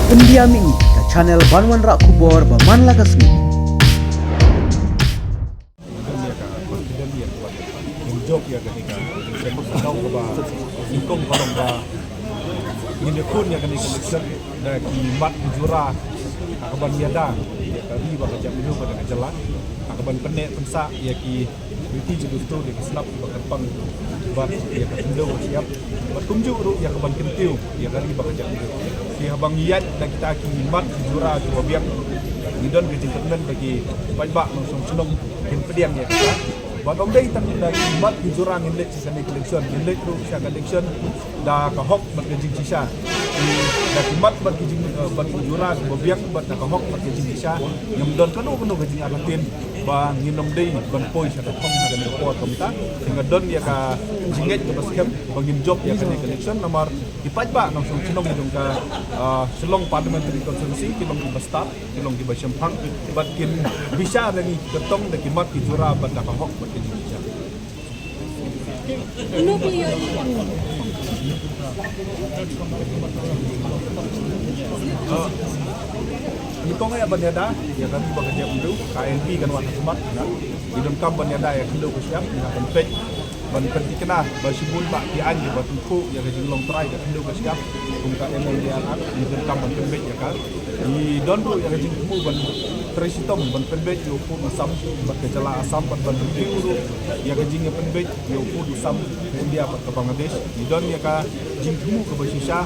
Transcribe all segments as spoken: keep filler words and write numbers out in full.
Pyndiam ïa ngi ka channel ban wanrah khubor ba man la ka sngi. Ngin jop ïa kane ka election, ba ka daw kaba nyngkong ka long ba ngin ïakhun ïa kane ka election da ki mat ki jura ha kaban ïada ïa ka ri bad ka jaitbynriew bad ka jylla, ha kaban pynneh pynsah ïa ki riti ki dustur, ïa ki sngap kiba kyrpang bad ïa ka khyndew ka shyiap, bad kumjuh ruh ïa kaban kyntiew ïa ka ri bad ka jaitbynriew. Te haba ngi ïaid da kita ki mat ki jura kiba biang, ngi don ka jingkyrmen ba ki paidbah nongshong shnong kin pdiang ïa kita. Bad ym dei tang da ki mat ki jura ngin leit sha kane ka election, ngin leit ruh sha ka election da ka hok bad ka jingshisha. Ki, da ki mat bad ki jing, eh, bad ki jura kiba biang bad da ka hok bad ka jingshisha. Ngim don kano kano ka jingartatien ba ngin ym dei ban poi sha ka thong ha kane ka por. Kumta te nga don ïa ka jingngeit kaba skhem ba ngin jop ïa kane ka election, namar ki paidbah nongshong shnong jong ka, ah, Shillong Parliamentary Constituency ki long kiba stad, ki long kiba shemphang bad kin bishar ïa ngi ki kyrtong da ki mat ki jura bad da ka hok bad ka jingshisha. Nyngkong ïa ban ïada ïa ka ri bad ka jaitbynriew, ka I N P kan wan ha khmat, ngi donkam ban ïada ïa ka khyndew ka shyiap, ngi hap ban peit ban pynthikna ba shibun bah ki aiñ kiba tyngkhuh ïa ka jinglong trai ka khyndew ka shyiap kum ka M M D R Act, ngi donkam ban pynbeit ïa ka. Ngi don ruh ïa ka jingthmu ban trei shitom ban pynbeit ïa u pud u sam bad ka jylla Assam, bad ban review ruh ïa ka jingïapynbeit ïa u pud u sam ka India bad ka Bangladesh. Ngi don ïa ka jingthmu kaba shisha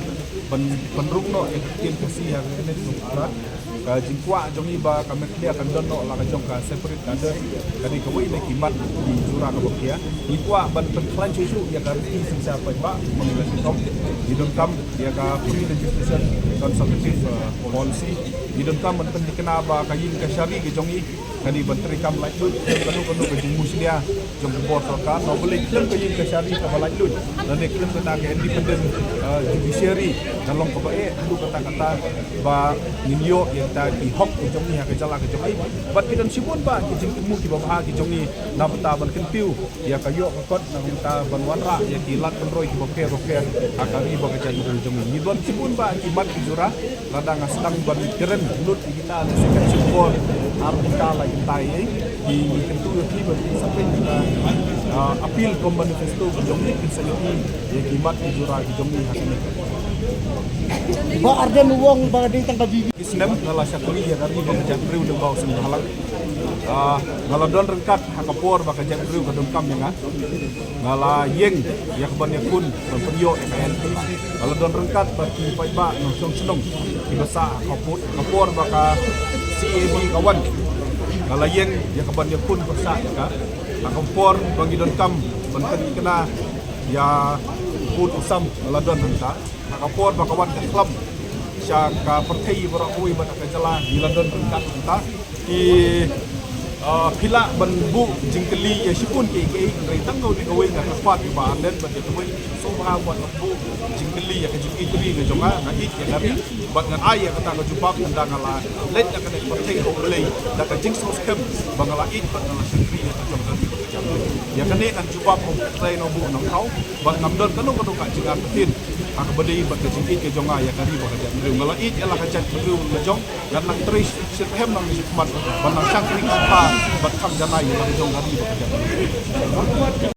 ban pynrung noh ïa ka ktien Khasi ha ka Cabinet jong u Prah. Ka jingkwah jong ngi ba ka Meghalaya kan don noh la ka jong ka separate cadre, ka dei kawei na ki mat ki jura kaba khia. Ngi kwah ban pynkhlaiñ shuh shuh ïa ka riti synshar paidbah, ba ngi la shitom. Ngi donkam ïa ka free legislation consultative, uh, policy. Ngi donkam ban pynthikna ba ka ïing kashari ka jong ngi ka dei ban treikam laitluid, khlem kano kano ka jingmushlia jong ka bor sorkar. Namar balei khlem ka ïing kashari kaba laitluid, lane khlem kata ka independent, uh, judiciary kan long kaba eh, haduh katta katta ba ngin ïoh ïa kita ki hok ki jong ngi ha ka jylla ka jong ngi. Bad ki don shibun bah ki jingthmu kiba bha ki jong ngi na bynta ban kyntiew ïa ka ïoh ka kot, na bynta ban wanrah ïa ki lad pynroi kiba pher ba pher ha ka ri bad ka jaitbynriew jong ngi. Ngi don shibun bah ki mat ki jura, lada nga sdang ban kren lut ïa kita, lehse kan shim por ar kynta lai kynta ei ei. Ngi, ngi kyntu ïa phi ba phin sa peit ïa ka, ah, appeal cum manifesto ka jong ngi, phin sa ïohi ïa ki mat ki jura ki jong ngi ha kane. Bah Ardent u ong ba dei tang ka V V. Ki snem nga la shakri ïa ka ri bad ka jaitbynriew lyngba u seng bhalang. Ah, nga la don ryngkat ha ka por ba ka jaitbynriew ka donkam ïa nga. Nga la ïeng ïa ka ban ïakhun ban pynïoh ïa ka I N P. Nga la don ryngkat bad ki paidbah nongshong shnong kiba sah ha ka pud, ka por ba ka C A B ka wan. Nga la ïeng ïa ka ban ïakhun pyrshah ïa ka. Ha ka por ba ngi donkam ban pynthikna ïa u pud u sam, nga la don hangta. Ha ka por ba ka wan ka khlam sha ka pyrthei baroh kawei bad ka jylla, ngi la don ryngkat hangta. Ki, ah, phi lah ban buh jingkylli ïa shibun kiei kiei, hynrei tang kawei kawei nga kyrpad ïa Bah Ardent bad ïa kawei, sngewbha wat buh jingkylli ïa ka jingïeit ri ka jong nga, nga ïeit ïa ka ri bad ngan ai ïa kata ka jubab ynda nga la leit na kane ka pyrthei ha U Blei da ka jingsngewskhem ba nga la ïeit bad nga la shakri ïa ka jong ka ri bad ka jong ka ri. Ïa kane ngan jubab, ko Trai Nongbuh Nongthaw, bad ngam don kano kano ka jingartatien ha kaba dei bad ka jingïeit ka jong nga ïa ka ri bad ka jaitbynriew. Nga la ïeit ïa la ka jaitbynriew la jong, ngan nang trei shitrhem nang shikhmat ban nang shakri shiphang bad khang janai ïa la ka jong ka ri bad ka jaitbynriew.